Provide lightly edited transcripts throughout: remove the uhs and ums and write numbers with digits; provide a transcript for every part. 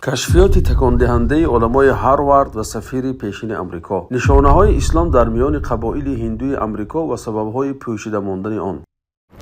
Кашфиёти такондиҳандаи уламои Ҳарвард ва сафири пешини Амрико, нишонаҳои ислом дар миёни қабоили ҳиндуи Амрико ва сабабҳои пӯшида мондани он.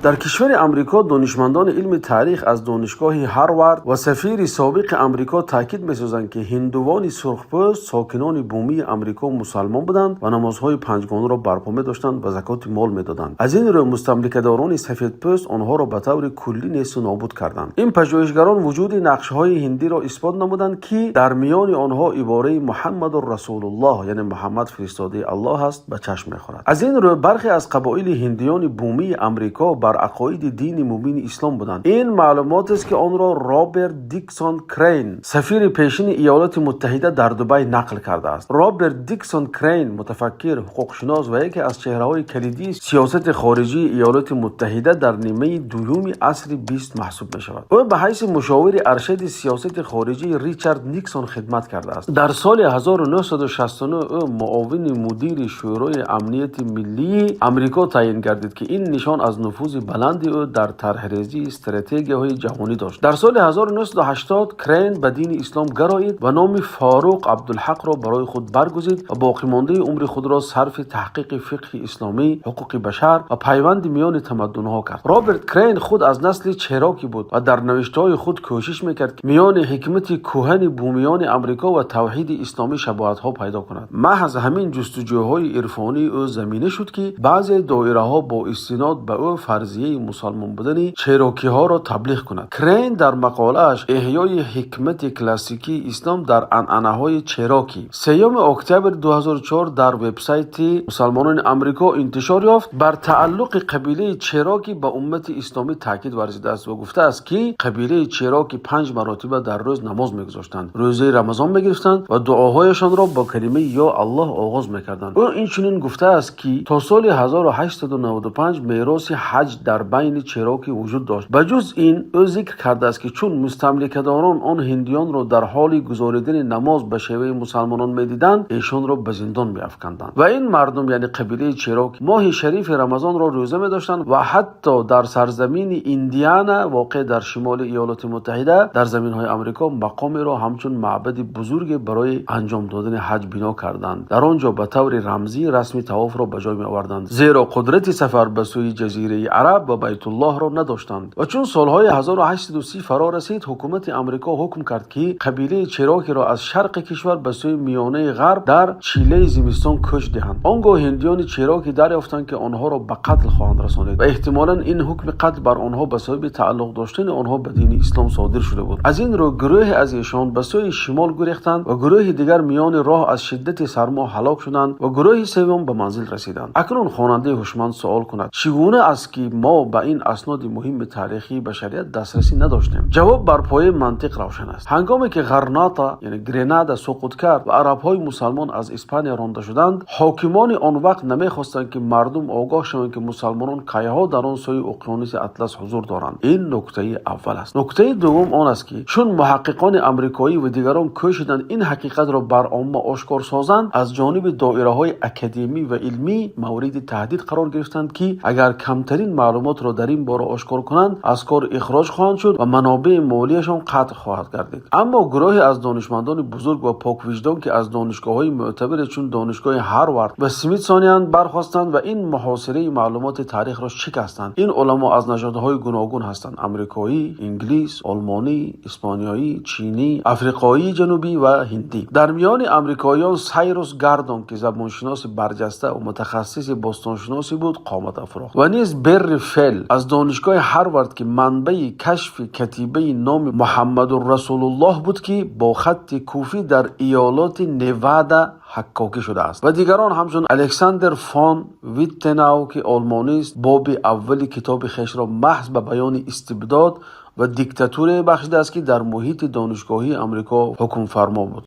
Дар кишвари Амрико донишмандони илми таърих аз донишгоҳи Ҳарвард ва сафири собиқи Амрико таъкид месозанд, ки ҳиндувони сурхпӯст, сокинони бумии Амрико, мусалмон буданд ва намозҳои панҷгонаро барпо медоштанд ва закоти мол медоданд. Аз ин рӯ мустамликадорони сафедпӯст онҳоро ба таври куллӣ несту нобуд карданд. Ин пажӯҳишгарон вуҷуди нақшҳои ҳиндиро исбот намуданд, ки дар миёни онҳо ибораи «Муҳаммадун расулуллоҳ», яъне Муҳаммад фиристодаи Аллоҳ аст, ба чашм мехӯрад. Аз ин рӯ бархе аз қабоили ҳиндиёни бумии Амрико бар ақоиди дини мубини ислом буданд. Ин маълумотест, ки онро Роберт Диксон Крейн, сафири пешини Иёлоти Муттаҳида дар Дубай, нақл кардааст. Роберт Диксон Крейн мутафаккир, ҳуқуқшинос ва яке аз чеҳраҳои калидии сиёсати хориҷии Иёлоти Муттаҳида дар нимаи дуюми асри 20 маҳсуб мешавад. Ӯ ба ҳайси мушовири аршади сиёсати хориҷии Ричард Никсон хидмат кардааст. Дар соли 1969 ӯ муовини мудири Шӯрои амнияти миллии Амрико таъйин гардид, ки ин нишон аз нуфузи баланди ӯ дар тарҳрезии стратегияҳои ҷаҳонӣ дошт. Дар соли 1980 Крейн ба дини ислом гароид ва номи Форуқ Абдулҳақро барои худ баргузид ва боқимондаи умри худро сарфи таҳқиқи фиқҳи исломӣ, ҳуқуқи башар ва пайванди миёни тамаддунҳо кард. Роберт Крейн худ аз насли чероки буд ва дар навиштаҳои худ кӯшиш мекард, ки миёни ҳикмати кӯҳани бумиёни Амрико ва тавҳиди исломӣ шабоҳатҳо пайдо кунад. Маҳз ҳамин ҷустуҷӯҳои ирфонии ӯ замина шуд, ки баъзе доираҳо бо истинод ба ӯ фарзияи мусалмон будани черокиҳоро таблиғ кунад. Крейн дар мақолааш «Эҳёи ҳикмати классикии ислом дар анъанаҳои чероки», 3 октябри 2004 дар вебсайти мусалмонони Амрико интишор ёфт, бар тааллуқи қабилаи чероки ба уммати исломӣ таъкид варзидааст ва гуфтааст, ки қабилаи чероки панҷ маротиба дар рӯз намоз мегузоштанд, рӯзаи Рамазон мегирифтанд ва дуоҳояшонро бо калимаи «Ё Аллоҳ» оғоз мекарданд. Ӯ инчунин гуфтааст, ки то соли 1895 мероси ҳаҷ дар байни чероки вуҷуд дошт. Ба ҷуз ин, ӯ зикр кардааст, ки чун мустамликадорон он ҳиндиёнро дар ҳоли гузоридани намоз ба шеваи мусалмонон медиданд, эшонро ба зиндон меафканданд. Ва ин мардум, яъне қабилаи чероки, моҳи шарифи Рамазонро рӯза медоштанд ва ҳатто дар сарзамини Индиана, воқеъ дар шимоли Иёлоти Муттаҳида, дар заминҳои Амрико, мақомеро ҳамчун маъбади бузурге барои анҷом додани ҳаҷ бино карданд. Дар он ҷо ба таври рамзӣ расми тавофро ба ҷой меоварданд, зеро қудрати сафар ба сӯи Ҷазираи Араб ва Байтуллоҳро надоштанд. Ва чун солҳои 1830 фаро расид, ҳукумати Амрико ҳукм кард, ки қабилаи черокиро аз шарқи кишвар ба сӯи миёнаи ғарб дар чилаи зимистон кӯч диҳанд. Он гоҳ ҳиндиёни чероки дарёфтанд, ки онҳоро ба қатл хоҳанд расонид ва эҳтимолан ин ҳукми қатл бар онҳо ба сабаби тааллуқ доштани онҳо ба дини ислом содир шуда буд. Аз ин рӯ гурӯҳе аз эшон ба сӯи шимол гурехтанд ва гурӯҳи дигар миёни роҳ аз шиддати сармо ҳалок шуданд ва гурӯҳи севум ба манзил расиданд. Акнун хонандаи ҳушманд суол кунад: чӣ гуна аст, ки мо ба ин асноди муҳимми таърихии башарият дастрасӣ надоштем? Ҷавоб бар пояи мантиқ равшан аст. Ҳангоме ки Ғарнота, яъне Гренада, суқут кард ва арабҳои мусалмон аз Испания ронда шуданд, ҳокимони он вақт намехостанд, ки мардум огоҳ шаванд, ки мусалмонон кайҳо дар он сӯи уқёнуси Атлас ҳузур доранд. Ин нуктаи аввал аст. Нуктаи дуввум он аст, ки чун муҳаққиқони амрикоӣ ва дигарон кӯшиданд ин ҳақиқатро бар омма ошкор созанд, аз ҷониби доираҳои академӣ ва илмӣ мавриди таҳдид қарор гирифтанд, ки агар камтарин маълумотро дар ин бора ошкор кунанд, аз кор ихроҷ хоҳанд шуд ва манобеи молияшон қатъ хоҳад гардид. Аммо гурӯҳе аз донишмандони бузург ва поквиҷдон, ки аз донишгоҳҳои мӯътабаре чун донишгоҳи Ҳарвард ва Смитсониан бархостанд ва ин муҳосираи маълумоти таърихро шикастанд. Ин уламо аз нажодҳои гуногун ҳастанд: амрикоӣ, инглис, олмонӣ, испаниёӣ, чинӣ, африқоии ҷанубӣ ва ҳиндӣ. Дар миёни амрикоиён Сайрус Гардон, ки забоншиноси барҷаста ва мутахассиси бостоншиносӣ буд, қомат афрохт ва низ Берри Фел аз донишгоҳи Ҳарвард, ки манбаи кашфи катибаи номи Муҳаммадур Расулуллоҳ буд, ки бо хатти куфӣ дар иёлоти Невада ҳаккокӣ шудааст, ва дигарон ҳамчун Александр фон Виттенау, ки олмонист, боби аввали китоби хешро маҳз ба баёни истибдод ва диктатурае бахшидааст, ки дар муҳити донишгоҳии Амрико ҳукмфармо буд.